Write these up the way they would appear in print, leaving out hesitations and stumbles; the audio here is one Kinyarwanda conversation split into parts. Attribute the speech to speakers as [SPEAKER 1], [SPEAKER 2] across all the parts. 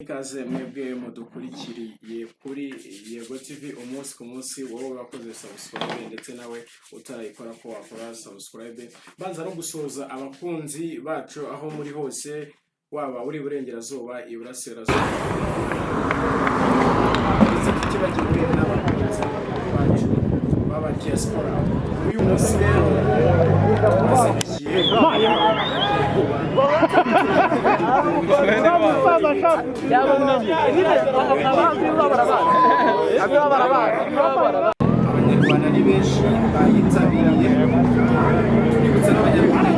[SPEAKER 1] Ikaze mwebwe mudukurikiriye kuri Yego TV umunsi ku munsi, wowe wakoze subscribe ndetse nawe utarayikora ko wakora subscribe. Banza no gusuhuza abakunzi bacu aho muri hose, waba uri iburengerazuba, iburasirazuba, ndetse tutibagiwe n'abakunzi bacu b'aba diaspora. Uyu munsi rero twazindukiye. Abanyarwanda ni benshi bayitabiriye. Tuributsa n'Abanyarwanda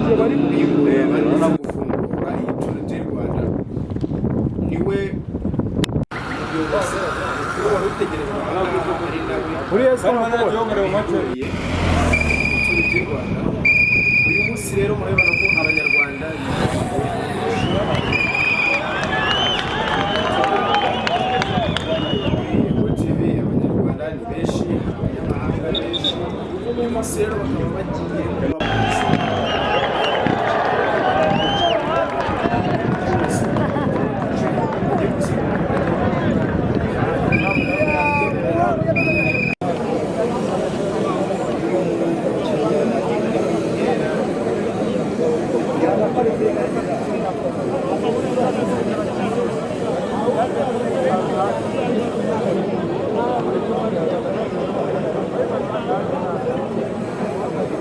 [SPEAKER 1] ko barimo gufungura iyi Tour du Rwanda, niwe muyobozi mukuru wari utegerejwe aha ngaha, ari nawe wihuriye Tour du Rwanda. Uyu munsi rero murabibona ko Abanyarwanda bitabiriye. Yego TV, Abanyarwanda ni benshi, hari abanyamahanga benshi. Uyu munsi rero bakaba bagiye kuba bagiye kuzenguruka bajya. Uyu mukinnyi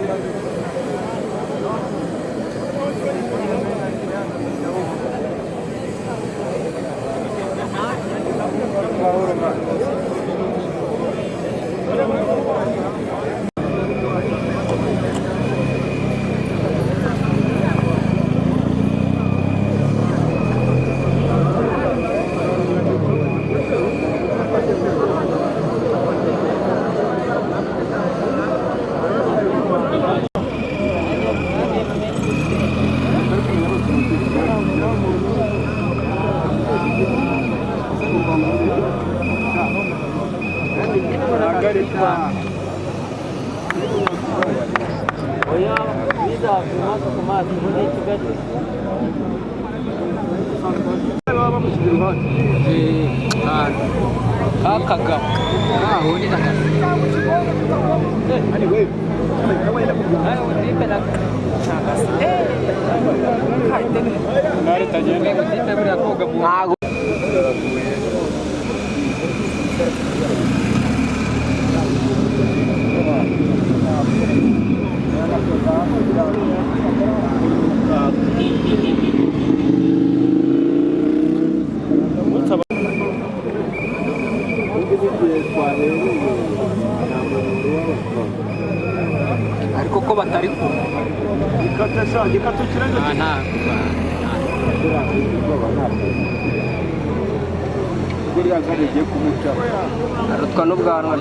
[SPEAKER 1] ari mu nkera.
[SPEAKER 2] Oya, biza ku maso ku maso muri Kigali. Kakagabo ntahundi na ntago. Ariko ko batari kumwe. Arutwa n'ubwanwa.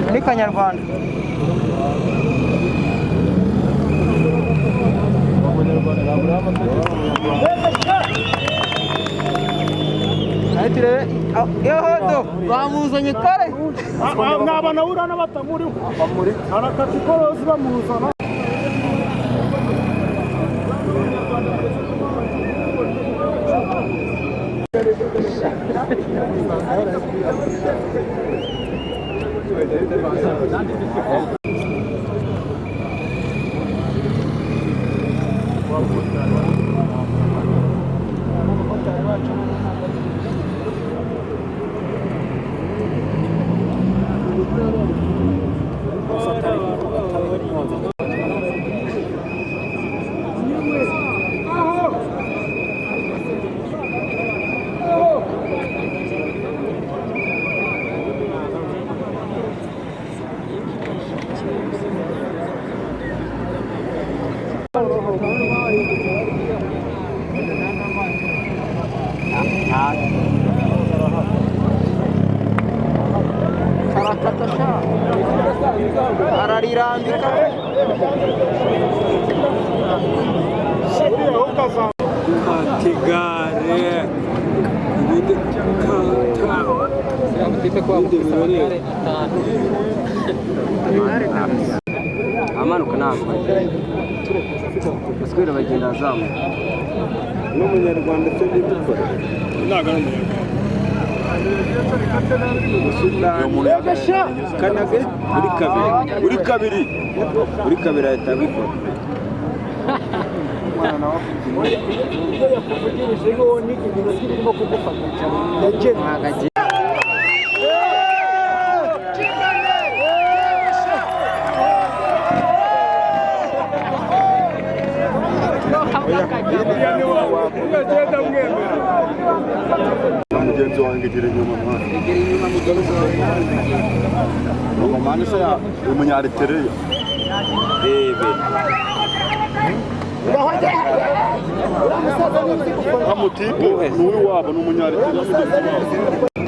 [SPEAKER 2] Muri Kanyarwanda. Bamuzanye kare.
[SPEAKER 3] Nabana urana batamuriho. Arakata ikorosi bamuzana.
[SPEAKER 2] Ararirambika.
[SPEAKER 1] Tigare ibindi
[SPEAKER 2] Amanuka ntabwo basubira bagenda azamuka.
[SPEAKER 1] N'umunyarwanda se ntibikora. Ntabwo ari umunyarwanda. Kanage uri kabiri, uri kabiri, uri kabiri ahita abikora.
[SPEAKER 3] Iyo yakuvugirije ni ibintu birimo kugufata cyane.
[SPEAKER 4] Mugenzi wanjye gira inyuma mwana.
[SPEAKER 2] Egera inyuma mugenzi wawe.
[SPEAKER 4] Mani se ya umunyaeritereya.
[SPEAKER 1] Rebe.
[SPEAKER 4] Amutipe ni uw'iwabo ni umunyaeritereya mugenzi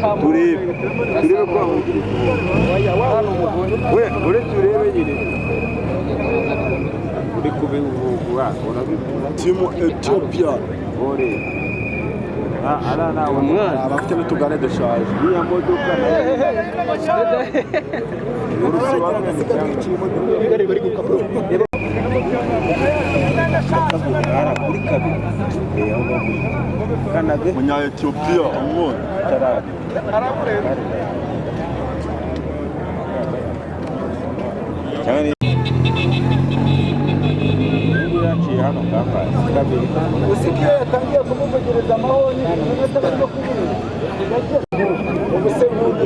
[SPEAKER 4] wabo.
[SPEAKER 1] Turebe. Turebe ko ahugira. We, uretse urebe nyine. Uri kubivugura, urabikura.
[SPEAKER 4] Timu Ethiopia.
[SPEAKER 1] Ore. Umwana.
[SPEAKER 4] Abafite n'utugare dushaje.
[SPEAKER 1] Iriya modoka kuri kabiri. Kanage.
[SPEAKER 4] Munya Ethiopia umwana.
[SPEAKER 1] Cyane. Hano kabiri.
[SPEAKER 3] Usikiye yatangiye kumuvugereza amahoni iminota barimo kubuza. Ubuse nk'ubu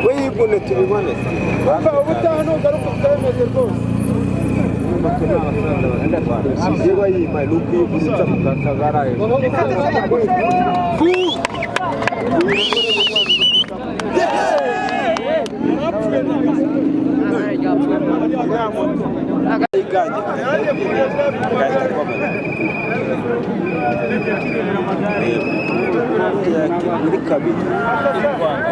[SPEAKER 1] We yibone tubibone.
[SPEAKER 3] Bumva ubutaha nugaruka ukabemeze rwose.
[SPEAKER 1] Yewe yima nukwivutsa mukakagara. Muri kabiri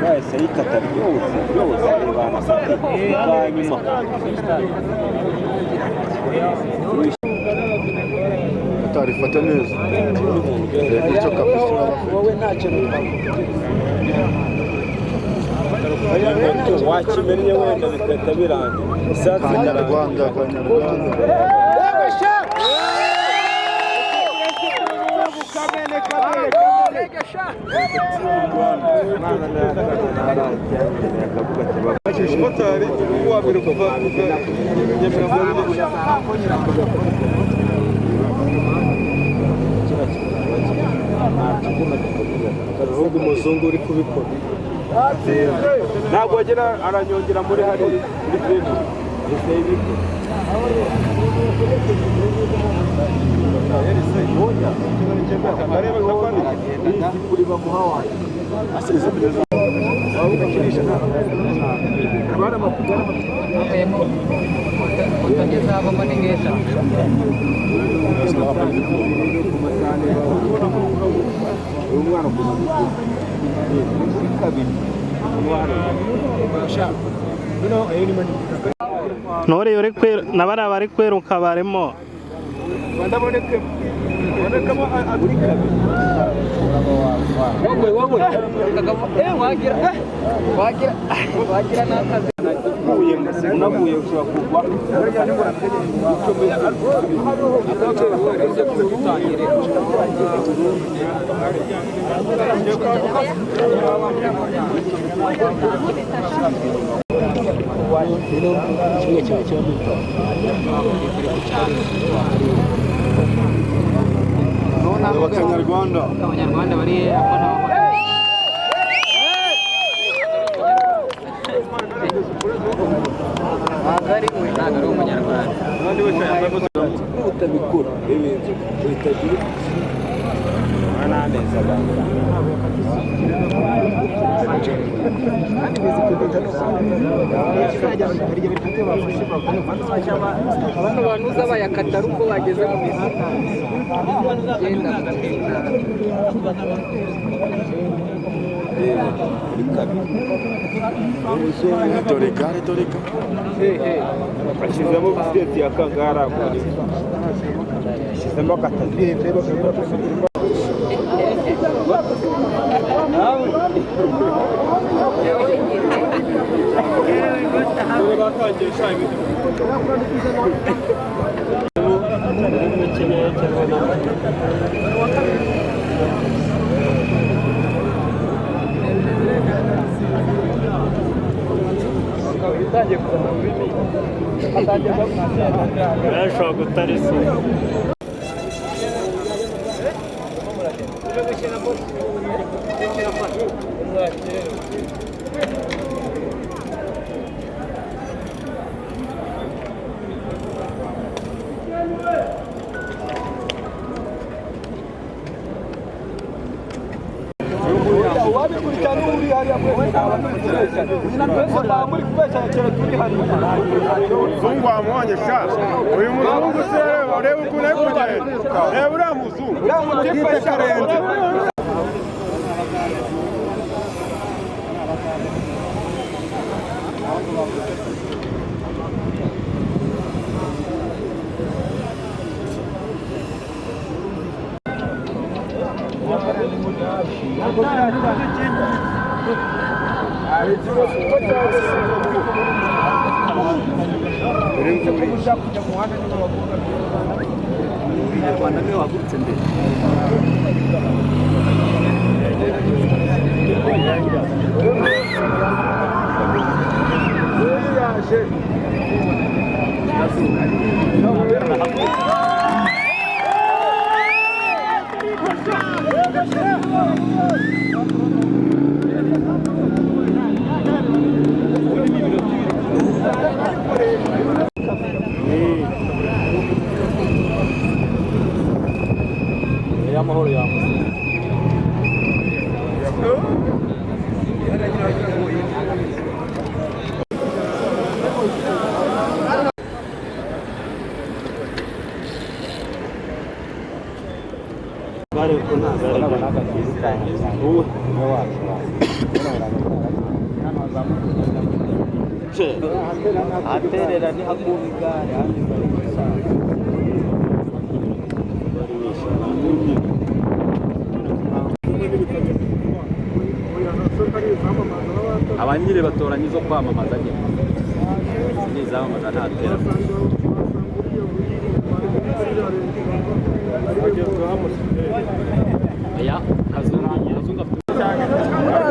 [SPEAKER 1] bahise ayikata byose byose bwa nyuma.
[SPEAKER 4] Atarifata neza. Gutyo kabisa urabafite.
[SPEAKER 3] Wowe nta kintu twakugira.
[SPEAKER 1] Wakimennye wenda bigahita birangira.
[SPEAKER 4] Kanyarwanda, Kanyarwanda.
[SPEAKER 1] Umumotari wa mbere kuva Nyamirambo. Ahubwo umuzungu uri kubikora ntabwo agera aranyongera muri hari muri filime ese ibikora.
[SPEAKER 2] Moto ntizavamo ni nk'eshatu.
[SPEAKER 5] Ntore uri kwiru na bariya bari kwiruka barimo.
[SPEAKER 2] Wowe wowe Kagabo, wagira wagira wagira n'akazi.
[SPEAKER 1] Unavuye ushobora kugwa.
[SPEAKER 4] Abanyarwanda.
[SPEAKER 2] Abanyarwanda bari aho nabo. Ntabwo ari we, ntabwo ari umunyarwanda.
[SPEAKER 1] Utabikora ibintu bitagira
[SPEAKER 2] Bano bantu uza bayakata ari uko bageze mu mihanda. Genda mugatera.
[SPEAKER 4] Dore gare, dore gare.
[SPEAKER 1] Ashyizemo bisiketi ya kangara, ashyizemo akatazi.
[SPEAKER 5] Yarashobora gutara isuku.
[SPEAKER 3] Uwabikurikirana uri hariya mwese mwese nta muri kubeshya kera turi hariya.
[SPEAKER 4] Muzungu wamubonye sha. Uyu muzungu se reba, ureba ukuntu ari kugenda. Reba uriya muzungu.
[SPEAKER 3] Uriya mutipe
[SPEAKER 4] Karenze.
[SPEAKER 2] Ahaterera ni hakuba igare ahandi bari gusaza.
[SPEAKER 6] Abanyire batoranya izo kwamamaza nyine, izi ni izamamaza nta terambere. Oya, Kazungu, Kazungu afite.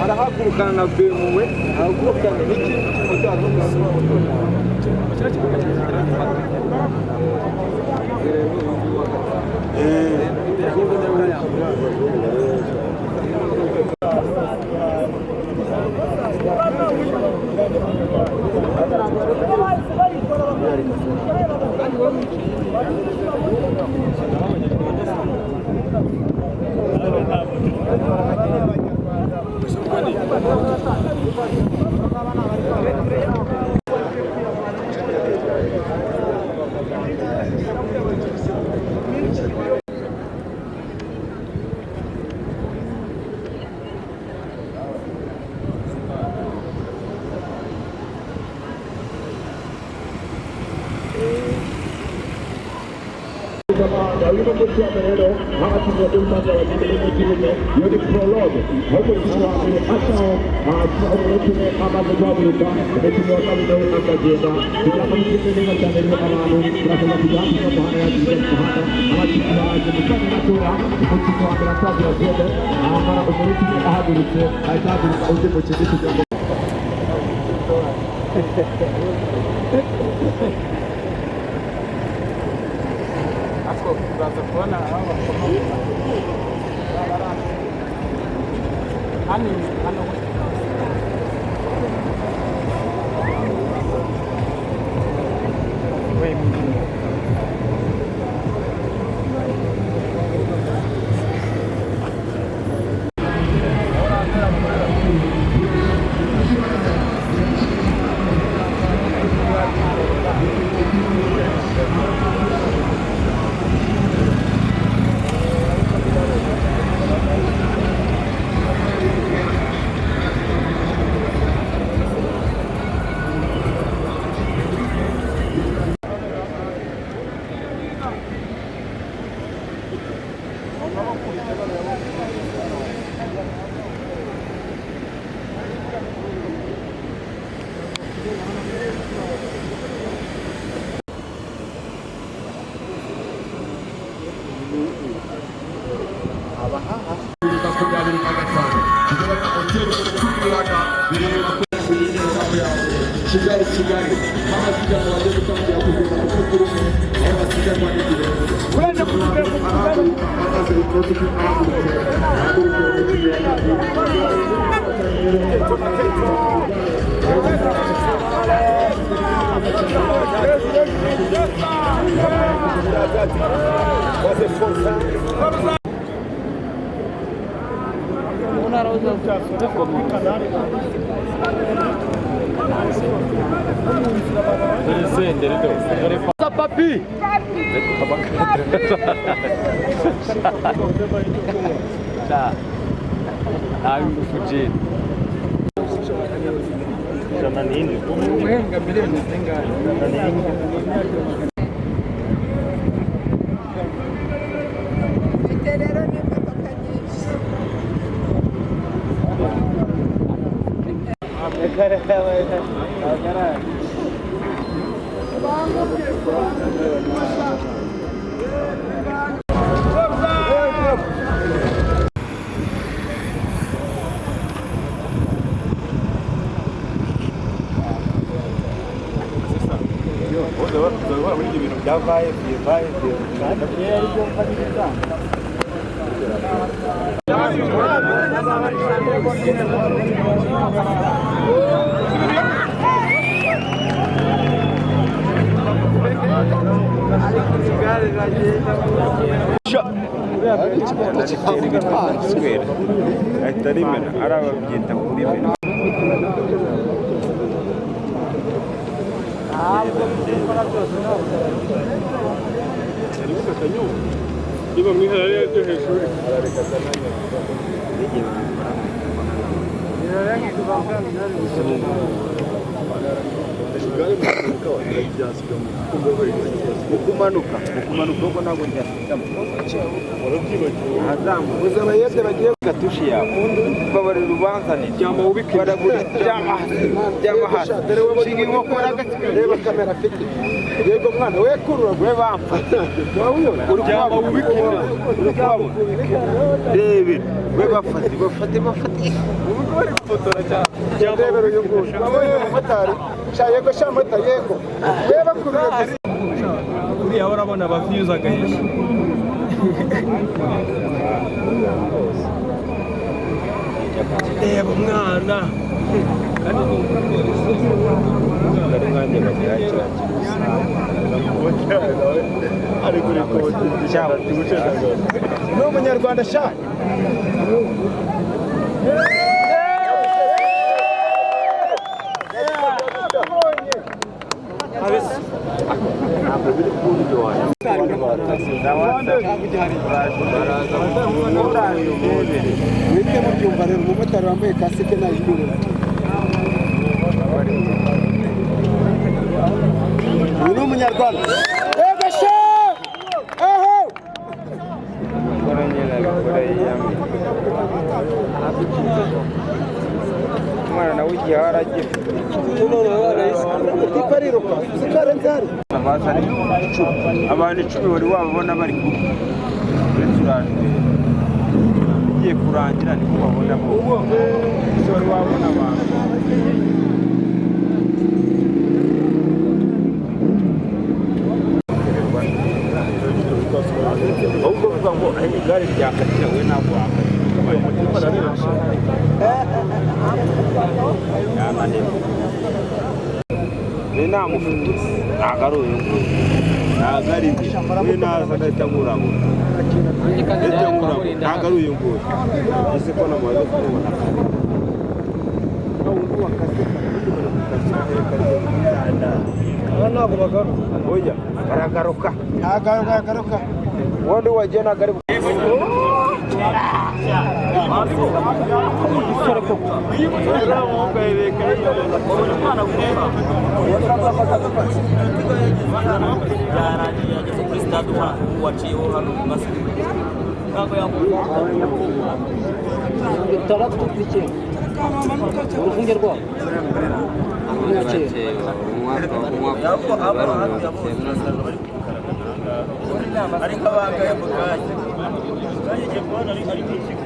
[SPEAKER 3] Arahagurukana na bemuwe, ahagurukana n'ikindi kintu.
[SPEAKER 7] Kigali Kigali amasiganwa bagiye gutangira kugenda ku kuguru umwe aho basiganwa n'igihe amaze umunota umwe ahagurutse
[SPEAKER 6] Papi! Tá. Nta ngufu jini.
[SPEAKER 2] Guhembwa miliyoni zingahe?
[SPEAKER 8] Mfite rero n'imodoka nyinshi.
[SPEAKER 4] Ahita arimena ari ababyita kurimena.
[SPEAKER 1] Ukumanuka ubwo ntabwo ntiyasigamo ahazamuka
[SPEAKER 3] Abayede bagiye
[SPEAKER 1] gatushi yawe babarira urubanza ni barabura byama hasi shinga inkokora
[SPEAKER 3] reba kamera afite. Yego mwana we kurura
[SPEAKER 1] we bamfata uri kuhabona uri kuhabona rebe we bafate bafate bafate
[SPEAKER 3] bari gufotora cyane. Ndebera uyu nguyu. Wabonye umumotari? Sha yego sha mota yego. Reba kurura gusa.
[SPEAKER 4] Uriya urabona abaviyuzi agahesha. Reba umwana kandi ni umupolisi.
[SPEAKER 3] Ni umunyarwanda sha. Wambaye kasike nayikuremo. Uyu ni umunyarwanda. Yego sha! Eho!
[SPEAKER 4] Gukora nyine abikora yiyamye. Umwana nawe igihe aragifite.
[SPEAKER 3] Ikipe ariruka, sikarenze hari.
[SPEAKER 4] Baza ari 10, abantu 10 wari wababona bari kumwe. Uretse uraje bigiye kurangira niko babona bo. Ese wari wabona abantu? Ahubwo uvuga ngo aho igare ryakatira, we ntabwo wakatira. Yananiwe. Ni namufite, ntabwo ari uyu nguyu, ntabwo ari njye. We naza ndahita nkurabura, ndahita nkurabura. Ntabwo ari uyu nguyu. Ese ko namaze kumubona kare?
[SPEAKER 3] Ntabwo bagaruka.
[SPEAKER 4] Oya, baragaruka.
[SPEAKER 3] Ntabwo bagaruka.
[SPEAKER 4] Wundi wagiye ntabwo ari.
[SPEAKER 6] Byarangiye ageze kuri stade, umwana ubu waciyeho hano mu masiganwa ntabwo
[SPEAKER 2] 69 urufunge rwabo.
[SPEAKER 6] Ariko abangaye mu kanya kagiye kubona ari mu kigo.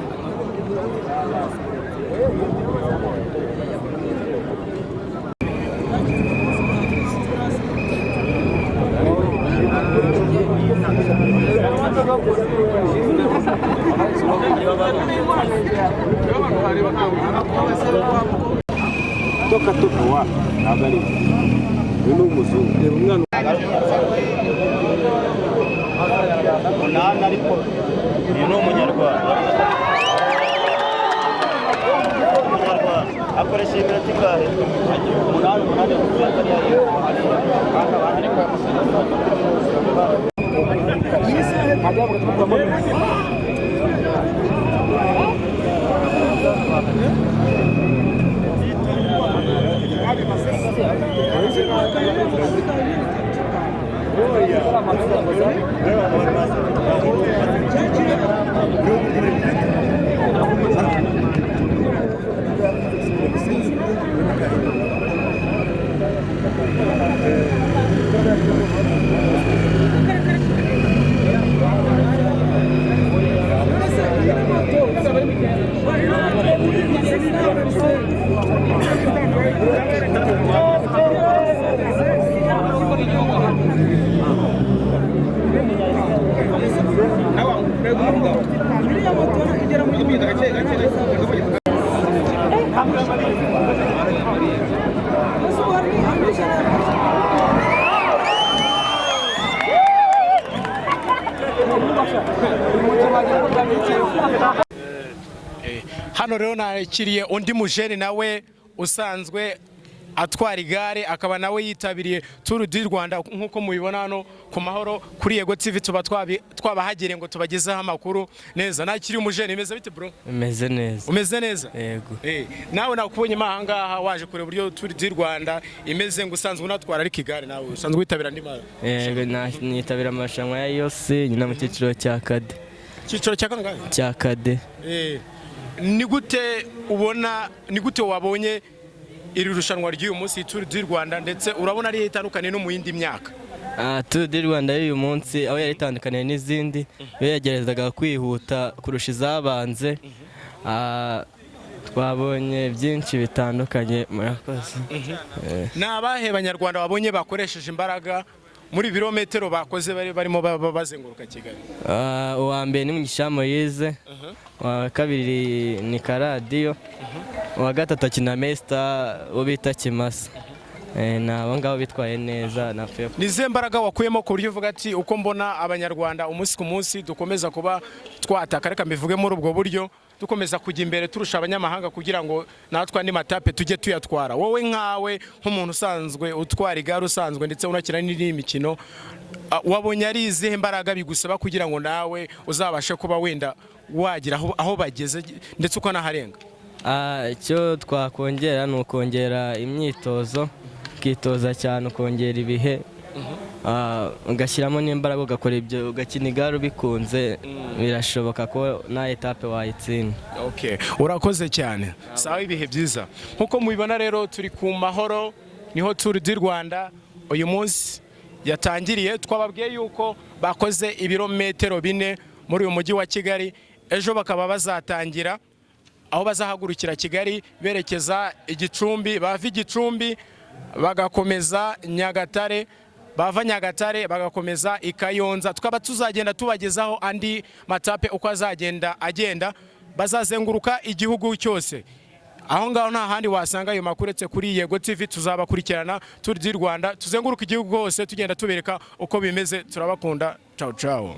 [SPEAKER 4] Toka toka wa, ntabwo ari uyu, ni umuzungu. Reba umwana.
[SPEAKER 6] Umunani, ariko uyu ni umunyarwanda. Umunyarwanda akoresha iminota ingahe? Umunani, umunani. Kandi abandi
[SPEAKER 1] Hano rero nakiriye undi mujene nawe usanzwe atwara igare, akaba nawe yitabiriye Tour du Rwanda nk'uko mubibona hano ku Mahoro kuri Yego TV. Tuba twabahagereye ngo tubagezeho amakuru neza. Nakiriye umujene. Imeze bite, bro?
[SPEAKER 9] Umeze neza.
[SPEAKER 1] Umeze neza?
[SPEAKER 9] Yego.
[SPEAKER 1] Nawe nakubonye ahangaha waje kureba uburyo Tour du Rwanda imeze, ngo usanzwe unatwara ariko igare, nawe usanzwe witabira andi mara?
[SPEAKER 9] Yego, nitabira amarushanwa ya yose nyina mu cyiciro cya cadet.
[SPEAKER 1] Icyiciro cya kangahe?
[SPEAKER 9] Cya cadet.
[SPEAKER 1] Ni gute ubona, ni gute wabonye iri rushanwa ry'uyu munsi, Tour du Rwanda, ndetse urabona ari itandukanye no mu yindi myaka?
[SPEAKER 9] Tour du Rwanda y'uyu munsi aho yari itandukaniye n'izindi, yo yageragezaga kwihuta kurusha izabanze. Twabonye byinshi bitandukanye, murakoze.
[SPEAKER 1] Ni abahe banyarwanda babonye bakoresheje imbaraga muri birometero bakoze bari barimo bazenguruka Kigali?
[SPEAKER 9] Uwa mbere ni Mugisha Moise, uwa kabiri ni Karadiyo, uwa gatatu akina Mesita uwo bita Kimasa. Ni abo ngabo bitwaye neza napfuye.
[SPEAKER 1] Ni izihe mbaraga wakuyemo ku buryo uvuga ati uko mbona abanyarwanda umunsi ku munsi dukomeza kuba twataka, reka mbivuge muri ubwo buryo, dukomeza kujya imbere turusha abanyamahanga kugira ngo natwe andi matape tujye tuyatwara? Wowe nkawe nk'umuntu usanzwe utwara igare usanzwe ndetse unakina n'indi mikino, wabonye ari izihe mbaraga bigusaba kugira ngo nawe uzabashe kuba wenda wagira aho bageze ndetse ukanaharenga?
[SPEAKER 9] Icyo twakongera ni ukongera imyitozo, ukitoza cyane, ukongera ibihe, ugashyiramo n'imbaraga, ugakora ibyo, ugakina igare ubikunze, birashoboka ko na etape wayitsinda.
[SPEAKER 1] Okay, urakoze cyane. Sawa, ibihe byiza. Nkuko mubibona rero, turi ku Mahoro, niho Tour du Rwanda uyu munsi yatangiriye. Twababwiye yuko bakoze ibirometero 4 muri uyu mujyi wa Kigali, ejo bakaba bazatangira aho bazahagurukira Kigali berekeza Igicumbi, bava Igicumbi bagakomeza Nyagatare, bava Nyagatare bagakomeza i Kayonza. Tukaba tuzagenda tubagezaho andi ma étape uko azagenda agenda, bazazenguruka igihugu cyose. Aho ngaho nta handi wasanga ayo makuru uretse kuri Yego TV. Tuzabakurikirana Tour du Rwanda, tuzenguruka igihugu hose, tugenda tubereka uko bimeze. Turabakunda, ciao ciao.